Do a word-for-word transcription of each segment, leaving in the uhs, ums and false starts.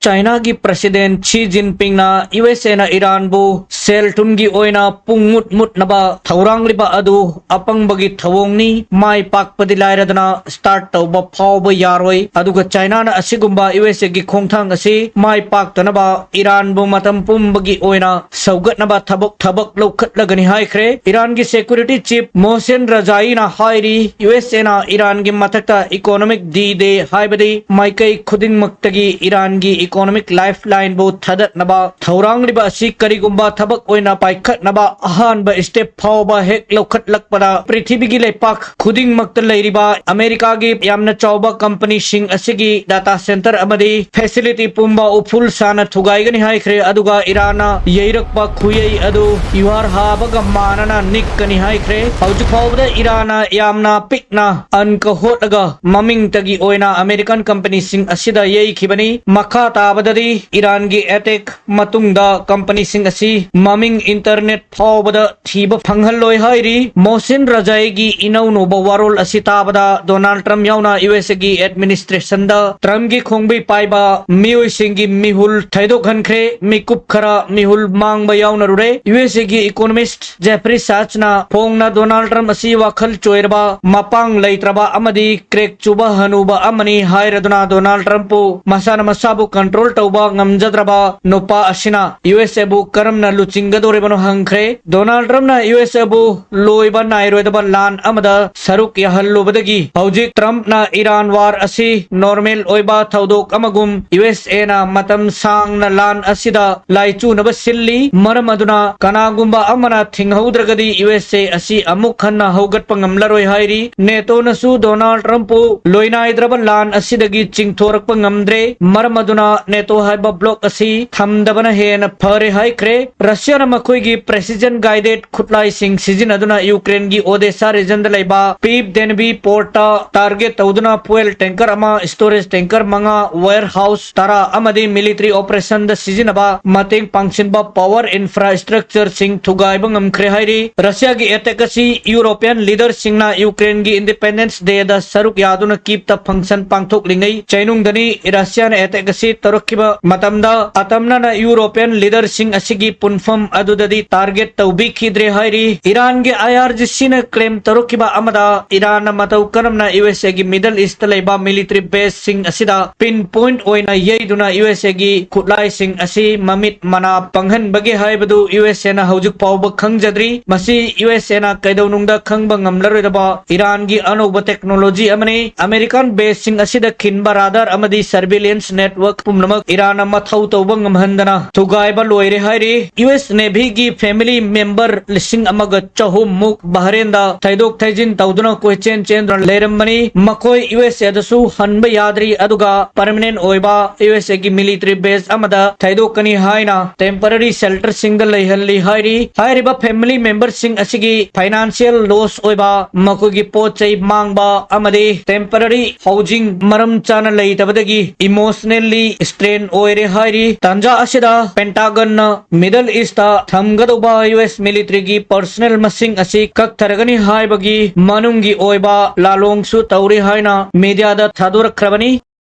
ꯆꯥꯏꯅꯥꯒꯤ ꯄ꯭ꯔꯁꯤꯗꯦꯟ ꯁꯤ ꯖꯤꯟꯄꯤꯡꯅ U S ꯑꯦꯅ ꯏꯔꯥꯟꯕꯨ ꯁꯦꯜ ꯊꯨꯝꯒꯤ ꯑꯣꯏꯅ ꯄꯨꯡ ꯃꯨꯠ ꯃꯨꯠꯅꯕ ꯊꯧꯔꯥꯡꯂꯤꯕ ꯑꯗꯨ ꯑꯄꯪꯕꯒꯤ ꯊꯧꯑꯣꯡꯅꯤ, ꯃꯥꯏ ꯄꯥꯛꯄꯗꯤ ꯂꯥꯏꯔꯗꯅ ꯁ꯭ꯇꯥꯔꯠ ꯇꯧꯕ ꯐꯥꯎꯕ ꯌꯥꯔꯣꯏ꯫ ꯑꯗꯨꯒ ꯆꯥꯏꯅꯥꯅ ꯑꯁꯤꯒꯨꯝꯕ ꯌꯨ ꯑꯦꯁ ꯑꯦꯒꯤ ꯈꯣꯡꯊꯥꯡ ꯑꯁꯤ ꯃꯥꯏ ꯄꯥꯛꯇꯅꯕ ꯏꯔꯥꯟꯕꯨ ꯃꯇꯝ ꯄꯨꯝꯕꯒꯤ ꯑꯣꯏꯅ ꯁꯧꯒꯠꯅꯕ ꯊꯕꯛ ꯊꯕꯛ ꯂꯧꯈꯠꯂꯒꯅꯤ ꯍꯥꯏꯈ꯭ꯔꯦ꯫ ꯏꯔꯥꯟꯒꯤ ꯁꯦꯀ꯭ꯌꯨꯔꯤꯇꯤ ꯆꯤꯐ ꯃꯣꯍꯁꯦꯟ ꯔꯖꯥꯏꯅ ꯍꯥꯏꯔꯤ, ꯌꯨ ꯑꯦꯁ ꯑꯦꯅ ꯏꯔꯥꯟꯒꯤ ꯃꯊꯛꯇ ꯏꯀꯣꯅꯣꯃꯤꯛ ꯗꯤ ꯗꯦ, ꯍꯥꯏꯕꯗꯤ ꯃꯥꯏꯀꯩ ꯈꯨꯗꯤꯡꯃꯛꯇꯒꯤ ꯏꯔꯥꯟꯒꯤ ꯏꯀꯣꯅꯣꯃꯤꯛ ꯂꯥꯏꯐ ꯂꯥꯏꯟꯕꯨ ꯊꯥꯗꯠꯅꯕ ꯊꯧꯔꯥꯡꯂꯤꯕ ꯑꯁꯤ ꯀꯔꯤꯒꯨꯝꯕ ꯊꯕꯛ ꯑꯣꯏꯅ ꯄꯥꯏꯈꯠꯅꯕ ꯑꯍꯥꯟꯕ ꯁ꯭ꯇꯦꯞ ꯐꯥꯎꯕ ꯍꯦꯛ ꯂꯧꯈꯠꯂꯛꯄꯗ ꯄ꯭ꯔꯤꯊꯤꯕꯤꯒꯤ ꯂꯩꯄꯥꯛ ꯈꯨꯗꯤꯡꯃꯛꯇ ꯂꯩꯔꯤꯕ ꯑꯃꯦꯔꯤꯀꯥꯒꯤ ꯌꯥꯝꯅ ꯆꯥꯎꯕ ꯀꯝꯄꯅꯤꯁꯤꯡ ꯑꯁꯤꯒꯤ ꯗꯥꯇꯥ ꯁꯦꯟꯇꯔ ꯑꯃꯗꯤ ꯐꯦꯁꯤꯂꯤꯇꯤ ꯄꯨꯝꯕ ꯎꯐꯨꯜ ꯁꯥꯅ ꯊꯨꯒꯥꯏꯒꯅꯤ ꯍꯥꯏꯈ꯭ꯔꯦ꯫ ꯑꯗꯨꯒ ꯏꯔꯥꯟꯅ ꯌꯩꯔꯛꯄ ꯈꯨꯌꯩ ꯑꯗꯨ ꯌꯨꯍꯥꯔ ꯍꯥꯕꯒ ꯃꯥꯟꯅꯅ ꯅꯤꯛꯀꯅꯤ ꯍꯥꯏꯈ꯭ꯔꯦ꯫ ꯍꯧꯖꯤꯛ ꯐꯥꯎꯕꯗ ꯏꯔꯥꯟꯅ ꯌꯥꯝꯅ ꯄꯤꯛꯅ ꯑꯟꯀ ꯍꯣꯠꯂꯒ ꯃꯃꯤꯡꯇꯒꯤ ꯑꯣꯏꯅ ꯑꯃꯦꯔꯤꯀꯟ ꯀꯝꯄꯅꯤꯁꯤꯡ ꯑꯁꯤꯗ ꯌꯩꯈꯤꯕꯅꯤ꯫ ꯃꯈꯥ ꯇꯥꯕꯗꯗꯤ ꯏꯔꯥꯟꯒꯤ ꯑꯦꯇꯦꯛ ꯃꯇꯨꯡꯗ ꯀꯝꯄꯅꯤꯁꯤꯡ ꯑꯁꯤ ꯃꯃꯤꯡ ꯏꯟꯇꯔꯅꯦꯠ ꯐꯥꯎꯕꯗ ꯊꯤꯕ ꯐꯪꯍꯜꯂꯣꯏ ꯍꯥꯏꯔꯤ꯫ ꯃꯣꯍꯁꯤꯟ ꯔꯖꯥꯏꯒꯤ ꯏꯅꯧꯅꯧꯕ ꯋꯥꯔꯣꯜ ꯑꯁꯤ ꯇꯥꯕꯗ ꯗꯣꯅꯥꯜꯗ ꯇ꯭ꯔꯝꯞ ꯌꯥꯎꯅ ꯌꯨ ꯑꯦꯁ ꯑꯦꯒꯤ ꯑꯦꯗꯃꯤꯅꯤꯁꯇ꯭ꯔꯦꯁꯟꯗ ꯇ꯭ꯔꯝꯞꯀꯤ ꯈꯣꯡꯕꯩ ꯄꯥꯏꯕ ꯃꯤꯑꯣꯏꯁꯤꯡꯒꯤ ꯃꯤꯍꯨꯜ ꯊꯩꯗꯣꯛꯍꯟꯈ꯭ꯔꯦ꯫ ꯃꯤꯀꯨꯞ ꯈꯔ ꯃꯤꯍꯨꯜ ꯃꯥꯡꯕ ꯌꯥꯎꯅꯔꯨꯔꯦ꯫ ꯌꯨ ꯑꯦꯁ ꯑꯦꯒꯤ ꯏꯀꯣꯅꯣꯃꯤꯁ ꯖꯦꯐ꯭ꯔꯤ ꯁꯥꯆꯅ ꯐꯣꯡꯅ ꯗꯣꯅꯥꯜꯗ ꯇ꯭ꯔꯝꯞ ꯑꯁꯤ ꯋꯥꯈꯜ ꯆꯣꯏꯔꯕ, ꯃꯄꯥꯡ ꯂꯩꯇ꯭ꯔꯕ ꯑꯃꯗꯤ ꯀ꯭ꯔꯦꯛ ꯆꯨꯕ ꯍꯅꯨꯕ ꯑꯃꯅꯤ ꯍꯥꯏꯔꯗꯨꯅ ꯗꯣꯅꯥꯜꯗ ꯇ꯭ꯔꯝꯞꯄꯨ ꯃꯁꯥꯅ ꯃꯁꯥꯕꯨ ꯀꯟꯇ꯭ꯔꯣꯜ ꯇꯧꯕ ꯉꯝꯖꯗ꯭ꯔꯕ ꯅꯨꯄꯥ ꯑꯁꯤꯅ ꯌꯨ ꯑꯦꯁ ꯑꯦꯕꯨ ꯀꯔꯝꯅ ꯂꯨꯆꯤꯡꯒꯗꯧꯔꯤꯕꯅꯣ ꯍꯪꯈ꯭ꯔꯦ꯫ ꯗꯣꯅꯥꯜꯗ ꯇ꯭ꯔꯝꯞꯅ ꯌꯨ ꯑꯦꯁ ꯑꯦꯕꯨ ꯂꯣꯏꯕ ꯅꯥꯏꯔꯣꯏꯗꯕ ꯂꯥꯟ ꯑꯃꯗ ꯁꯔꯨꯛ ꯌꯥꯍꯜꯂꯨꯕꯗꯒꯤ ꯍꯧꯖꯤꯛ ꯇ꯭ꯔꯝꯞꯅ ꯏꯔꯥꯟ ꯋꯥꯔ ꯑꯁꯤ ꯅꯣꯔꯃꯦꯜ ꯑꯣꯏꯕ ꯊꯧꯗꯣꯛ ꯑꯃꯒꯨꯝ ꯌꯨ ꯑꯦꯁ ꯑꯦꯅ ꯃꯇꯝ ꯁꯥꯡꯅ ꯂꯥꯟ ꯑꯁꯤꯗ ꯂꯥꯏꯆꯨꯅꯕ ꯁꯤꯜꯂꯤ꯫ ꯃꯔꯝ ꯑꯗꯨꯅ ꯀꯅꯥꯒꯨꯝꯕ ꯑꯃꯅ ꯊꯤꯡꯍꯧꯗ꯭ꯔꯒꯗꯤ ꯌꯨ ꯑꯦꯁ ꯑꯦ ꯑꯁꯤ ꯑꯃꯨꯛ ꯍꯟꯅ ꯍꯧꯒꯠꯄ ꯉꯝꯂꯔꯣꯏ ꯍꯥꯏꯔꯤ꯫ ꯅꯦꯇꯣꯅꯁꯨ ꯗꯣꯅꯥꯜꯗ ꯇ꯭ꯔꯝꯞꯄꯨ ꯂꯣꯏꯅꯥꯏꯗ꯭ꯔꯕ ꯂꯥꯟ ꯑꯁꯤꯗꯒꯤ ꯆꯤꯡꯊꯣꯔꯛꯄ ꯉꯝꯗ꯭ꯔꯦ꯫ ꯃꯔꯝ ꯑꯗꯨꯅ ꯅꯦꯇꯣ ꯍꯥꯏꯕ ꯕ꯭ꯂꯣꯛ ꯑꯁꯤ ꯊꯝꯗꯕꯅ ꯍꯦꯟꯅ ꯐꯔꯦ ꯍꯥꯏꯈ꯭ꯔꯦ꯫ ꯔꯁꯤꯌꯥꯅ ꯃꯈꯣꯏꯒꯤ ꯄ꯭ꯔꯦꯁꯤꯖꯟ ꯒꯥꯏꯗꯦꯠ ꯈꯨꯠꯂꯥꯏꯁꯤꯡ ꯁꯤꯖꯤꯟꯅꯗꯨꯅ ꯌꯨꯀ꯭ꯔꯦꯟꯒꯤ ꯑꯣꯗꯦꯁꯥ ꯔꯤꯖꯟꯗ ꯂꯩꯕ ꯄꯤꯞ ꯗꯦꯟꯕꯤ ꯄꯣꯔꯠꯇ ꯇꯥꯔꯒꯦꯠ ꯇꯧꯗꯨꯅ ꯐ꯭ꯌꯨꯑꯦꯜ ꯇꯦꯡꯀꯔ ꯑꯃ, ꯁ꯭ꯇꯣꯔꯦꯖ ꯇꯦꯡꯀꯔ ꯃꯉꯥ, ꯋꯦꯌꯔ ꯍꯥꯎꯁ ꯇꯔꯥ ꯑꯃꯗꯤ ꯃꯤꯂꯤꯇꯔꯤ ꯑꯣꯄꯔꯦꯁꯟꯗ ꯁꯤꯖꯤꯟꯅꯕ ꯃꯇꯦꯡ ꯄꯥꯡꯁꯤꯟꯕ ꯄꯥꯋꯔ ꯏꯟꯐ꯭ꯔꯥꯁ꯭ꯇ꯭ꯔꯛꯆꯔꯁꯤꯡ ꯊꯨꯒꯥꯏꯕ ꯉꯝꯈ꯭ꯔꯦ ꯍꯥꯏꯔꯤ꯫ ꯔꯁꯤꯌꯥꯒꯤ ꯑꯦꯇꯦꯛ ꯑꯁꯤ ꯌꯨꯔꯣꯄꯤꯌꯟ ꯂꯤꯗꯔꯁꯤꯡꯅ ꯌꯨꯀ꯭ꯔꯦꯟꯒꯤ ꯏꯟꯗꯤꯄꯦꯟꯗꯦꯟꯁ ꯗꯦꯗ ꯁꯔꯨꯛ ꯌꯥꯗꯨꯅ ꯀꯤꯞꯇ ꯐꯪꯁꯟ ꯄꯥꯡꯊꯣꯛꯂꯤꯉꯩ ꯆꯩꯅꯨꯡꯗꯅꯤ꯫ ꯔꯁꯤꯌꯥꯅ ꯑꯦꯇꯦꯛ ꯑꯁꯤ ꯇꯧꯔꯛꯈꯤꯕ ꯃꯇꯝꯗ ꯑꯇꯝꯅꯅ European leaderꯁꯤꯡ ꯑꯁꯤꯒꯤ ꯄꯨꯟꯐꯝ ꯑꯗꯨꯗꯗꯤ target ꯇꯧꯕꯤꯈꯤꯗ꯭ꯔꯦ ꯍꯥꯏꯔꯤ꯫ ꯏꯔꯥꯟꯒꯤ IRGCꯅ claim ꯇꯧꯔꯛꯈꯤꯕ ꯑꯃꯗ ꯏꯔꯥꯟꯅ ꯃꯇꯧ ꯀꯔꯝꯅ USAꯒꯤ Middle Eastꯇ ꯂꯩꯕ military baseꯁꯤꯡ ꯑꯁꯤꯗ pinpoint ꯑꯣꯏꯅ ꯌꯩꯗꯨꯅ USAꯒꯤ ꯈꯨꯠꯂꯥꯏꯁꯤꯡ ꯑꯁꯤ ꯃꯃꯤꯠ ꯃꯅꯥ ꯄꯪꯍꯟꯕꯒꯦ ꯍꯥꯏꯕꯗꯨ USAꯅ ꯍꯧꯖꯤꯛ ꯐꯥꯎꯕ ꯈꯪꯖꯗ꯭ꯔꯤ꯫ ꯃꯁꯤ USAꯅ ꯀꯩꯗꯧꯅꯨꯡꯗ ꯈꯪꯕ ꯉꯝꯂꯔꯣꯏꯗꯕ ꯏꯔꯥꯟꯒꯤ ꯑꯅꯧꯕ technology ꯑꯃꯅꯤ꯫ American baseꯁꯤꯡ ꯑꯁꯤꯗ ꯈꯤꯟꯕ radar ꯑꯃꯗꯤ surveillance network ꯄꯨꯝꯅꯃꯛ ꯏꯔꯥꯟꯅ ꯃꯊꯧ ꯇꯧꯕ ꯉꯝꯍꯟꯗꯅ ꯊꯨꯒꯥꯏꯕ ꯂꯣꯏꯔꯦ ꯍꯥꯏꯔꯤ꯫ US Navyꯒꯤ family member ꯂꯤꯁꯤꯡ ꯑꯃꯒ ꯆꯍꯨꯝ ꯃꯨꯛ ꯕꯍꯔꯦꯟꯗ ꯊꯩꯗꯣꯛ ꯊꯩꯖꯤꯟ ꯇꯧꯗꯨꯅ ꯀꯣꯏꯆꯦꯟ ꯆꯦꯟꯗꯨꯅ ꯂꯩꯔꯝꯕꯅꯤ꯫ ꯃꯈꯣꯏ USAꯗꯁꯨ ꯍꯟꯕ ꯌꯥꯗ꯭ꯔꯤ, ꯑꯗꯨꯒ permanent ꯑꯣꯏꯕ USAꯒꯤ military base ꯑꯃꯗ ꯊꯩꯗꯣꯛꯀꯅꯤ ꯍꯥꯏꯅ temporary shelterꯁꯤꯡꯗ ꯂꯩꯍꯜꯂꯤ ꯍꯥꯏꯔꯤ꯫ ꯍꯥꯏꯔꯤꯕ family memberꯁꯤꯡ ꯑꯁꯤꯒꯤ financial loss ꯑꯣꯏꯕ, ꯃꯈꯣꯏꯒꯤ ꯄꯣꯠ ꯆꯩ ꯃꯥꯡꯕ ꯑꯃꯗꯤ temporary housing ꯃꯔꯝ ꯆꯥꯅ ꯂꯩꯇꯕꯗꯒꯤ emotionally strain ꯑꯣꯏꯔꯦ ꯍꯥꯏꯔꯤ꯫ ꯇꯥꯟꯖꯥ ꯑꯁꯤꯗ Pentagonꯅ Middle Eastꯇ ꯊꯝꯒꯗꯧꯕ US militaryꯒꯤ personnel ꯃꯁꯤꯡ ꯑꯁꯤ ꯀꯛꯊꯔꯒꯅꯤ ꯍꯥꯏꯕꯒꯤ ꯃꯅꯨꯡꯒꯤ ꯑꯣꯏꯕ ꯂꯥꯂꯣꯡꯁꯨ ꯇꯧꯔꯤ ꯍꯥꯏꯅ mediaꯗ ꯊꯥꯗꯣꯔꯛꯈ꯭ꯔꯕꯅꯤ꯫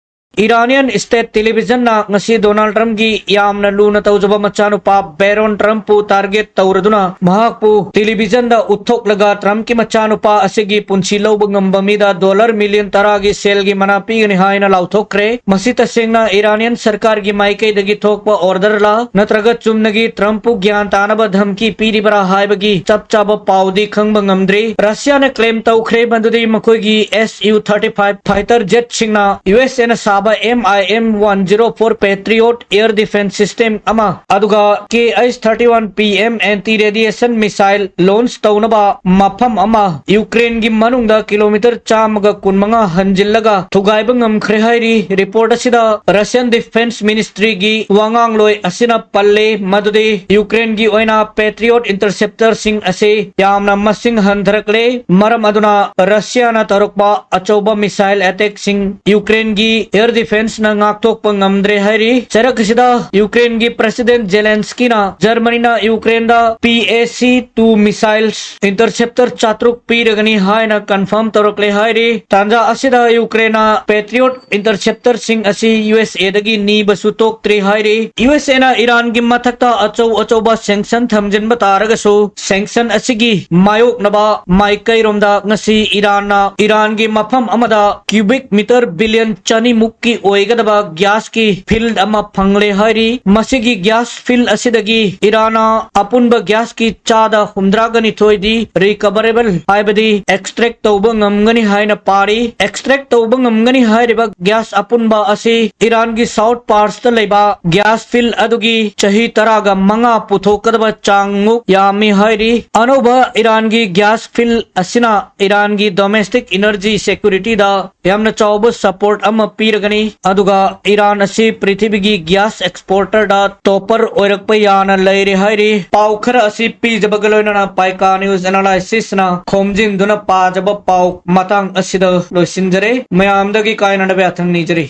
Iranian state televisionꯅ ꯉꯁꯤ Donald Trumpꯀꯤ ꯌꯥꯝꯅ ꯂꯨꯅ ꯇꯧꯖꯕ ꯃꯆꯥꯅꯨꯄꯥ Barron Trumpꯄꯨ target ꯇꯧꯔꯗꯨꯅ ꯃꯍꯥꯛꯄꯨ televisionꯗ ꯎꯠꯊꯣꯛꯂꯒ Trumpꯀꯤ ꯃꯆꯥꯅꯨꯄꯥ ꯑꯁꯤꯒꯤ ꯄꯨꯟꯁꯤ ꯂꯧꯕ ꯉꯝꯕ ꯃꯤꯗ dollar million ꯇꯔꯥꯒꯤ ꯁꯦꯜꯒꯤ ꯃꯅꯥ ꯄꯤꯒꯅꯤ ꯍꯥꯏꯅ ꯂꯥꯎꯊꯣꯛꯈ꯭ꯔꯦ꯫ ꯃꯁꯤ ꯇꯁꯦꯡꯅ Iranian ꯁꯔꯀꯥꯔꯒꯤ ꯃꯥꯏꯀꯩꯗꯒꯤ ꯊꯣꯛꯄ orderꯂ ꯅꯠꯇ꯭ꯔꯒ ꯆꯨꯝꯅꯒꯤ Trumpꯄꯨ ꯒ꯭ꯌꯥꯟ ꯇꯥꯅꯕ ꯙꯝꯀꯤ ꯄꯤꯔꯤꯕꯔꯥ ꯍꯥꯏꯕꯒꯤ ꯆꯞ ꯆꯥꯕ ꯄꯥꯎꯗꯤ ꯈꯪꯕ ꯉꯝꯗ꯭ꯔꯤ꯫ Russiaꯅ claim ꯇꯧꯈ꯭ꯔꯦ ꯃꯗꯨꯗꯤ ꯃꯈꯣꯏꯒꯤ Su thirty five fighter jetꯁꯤꯡꯅ USAꯅ ꯁꯥꯕ MIM one zero four Patriot air defense system ꯑꯃ, ꯑꯗꯨꯒ Kh thirty one P M anti radiation missile launch ꯇꯧꯅꯕ ꯃꯐꯝ ꯑꯃ Ukraineꯒꯤ ꯃꯅꯨꯡꯗ kilometre ꯆꯥꯝꯃꯒ ꯀꯨꯟꯃꯉꯥ ꯍꯟꯖꯤꯜꯂꯒ ꯊꯨꯒꯥꯏꯕ ꯉꯝꯈ꯭ꯔꯦ ꯍꯥꯏꯔꯤ꯫ Report ꯑꯁꯤꯗ Russian Defense Ministryꯒꯤ ꯋꯥꯉꯥꯡꯂꯣꯏ ꯑꯁꯤꯅ ꯄꯜꯂꯦ ꯃꯗꯨꯗꯤ Ukraineꯒꯤ ꯑꯣꯏꯅ Patriot interceptorꯁꯤꯡ ꯑꯁꯤ ꯌꯥꯝꯅ ꯃꯁꯤꯡ ꯍꯟꯊꯔꯛꯂꯦ, ꯃꯔꯝ ꯑꯗꯨꯅ Russiaꯅ ꯇꯧꯔꯛꯄ ꯑꯆꯧꯕ missile attackꯁꯤꯡ Ukraineꯒꯤ air defenceꯅ ꯉꯥꯛꯊꯣꯛꯄ ꯉꯝꯗ꯭ꯔꯦ ꯍꯥꯏꯔꯤ꯫ ꯆꯩꯔꯛ ꯑꯁꯤꯗ ꯌꯨꯀ꯭ꯔꯦꯟꯒꯤ President Zelenskyꯅ ꯖꯔꯃꯅꯤꯅ ꯌꯨꯀ꯭ꯔꯦꯟꯗ P A C two missiles interceptor ꯆꯥꯇ꯭ꯔꯨꯛ ꯄꯤꯔꯒꯅꯤ ꯍꯥꯏꯅ confirm ꯇꯧꯔꯛꯂꯦ ꯍꯥꯏꯔꯤ꯫ ꯇꯥꯟꯖꯥ ꯑꯁꯤꯗ ꯌꯨꯀ꯭ꯔꯦꯟꯅ Patriot interceptorꯁꯤꯡ ꯑꯁꯤ USAꯗꯒꯤ ꯅꯤꯕꯁꯨ ꯇꯣꯛꯇ꯭ꯔꯤ ꯍꯥꯏꯔꯤ꯫ USAꯅ ꯏꯔꯥꯟꯒꯤ ꯃꯊꯛꯇ ꯑꯆꯧ ꯑꯆꯧꯕ sanction ꯊꯝꯖꯤꯟꯕ ꯇꯥꯔꯒꯁꯨ, sanction ꯑꯁꯤꯒꯤ ꯃꯥꯌꯣꯛꯅꯕ ꯃꯥꯏꯀꯩꯔꯣꯝꯗ ꯉꯁꯤ ꯏꯔꯥꯟꯅ ꯏꯔꯥꯟꯒꯤ ꯃꯐꯝ ꯑꯃꯗ cubic meter billion ꯆꯅꯤꯃꯨꯛꯀꯤ ꯑꯣꯏꯒꯗꯕ gasꯀꯤ field ꯑꯃ ꯐꯪꯂꯦ ꯍꯥꯏꯔꯤ꯫ ꯃꯁꯤꯒꯤ gas field ꯑꯁꯤꯗꯒꯤ ꯏꯔꯥꯟꯅ ꯑꯄꯨꯟꯕ gasꯀꯤ ꯆꯥꯗ ꯍꯨꯝꯗ꯭ꯔꯥꯒ ꯅꯤꯊꯣꯏꯗꯤ recoverable, ꯍꯥꯏꯕꯗꯤ extract ꯇꯧꯕ ꯉꯝꯒꯅꯤ ꯍꯥꯏꯅ ꯄꯥꯔꯤ꯫ Extract ꯇꯧꯕ ꯉꯝꯒꯅꯤ ꯍꯥꯏꯔꯤꯕ gas ꯑꯄꯨꯟꯕ ꯑꯁꯤ ꯏꯔꯥꯟꯒꯤ south partsꯇ ꯂꯩꯕ gas field ꯑꯗꯨꯒꯤ ꯆꯍꯤ ꯇꯔꯥꯒ ꯃꯉꯥ ꯄꯨꯊꯣꯛꯀꯗꯕ ꯆꯥꯡꯃꯨꯛ ꯌꯥꯝꯃꯤ ꯍꯥꯏꯔꯤ꯫ ꯑꯅꯧꯕ ꯏꯔꯥꯟꯒꯤ gas field ꯑꯁꯤꯅ ꯏꯔꯥꯟꯒꯤ domestic energy securityꯗ ꯌꯥꯝꯅ ꯆꯥꯎꯕ support ꯑꯃ ꯄꯤꯔꯒꯅꯤ, ꯑꯗꯨꯒ ꯏꯔꯥꯟ ꯑꯁꯤ ꯄ꯭ꯔꯤꯊꯤꯕꯤꯒꯤ gas exporterꯗ topper ꯑꯣꯏꯔꯛꯄ ꯌꯥꯅ ꯂꯩꯔꯦ ꯍꯥꯏꯔꯤ꯫ ꯄꯥꯎ ꯈꯔ ꯑꯁꯤ ꯄꯤꯖꯕꯒ ꯂꯣꯏꯅꯅ Paika News Analysisꯅ ꯈꯣꯝꯖꯤꯟꯗꯨꯅ ꯄꯥꯖꯕ ꯄꯥꯎ ꯃꯇꯥꯡ ꯑꯁꯤꯗ ꯂꯣꯏꯁꯤꯟꯖꯔꯦ꯫ ꯃꯌꯥꯝꯗꯒꯤ ꯀꯥꯏꯅꯅꯕ ꯌꯥꯊꯪ ꯅꯤꯖꯔꯤ꯫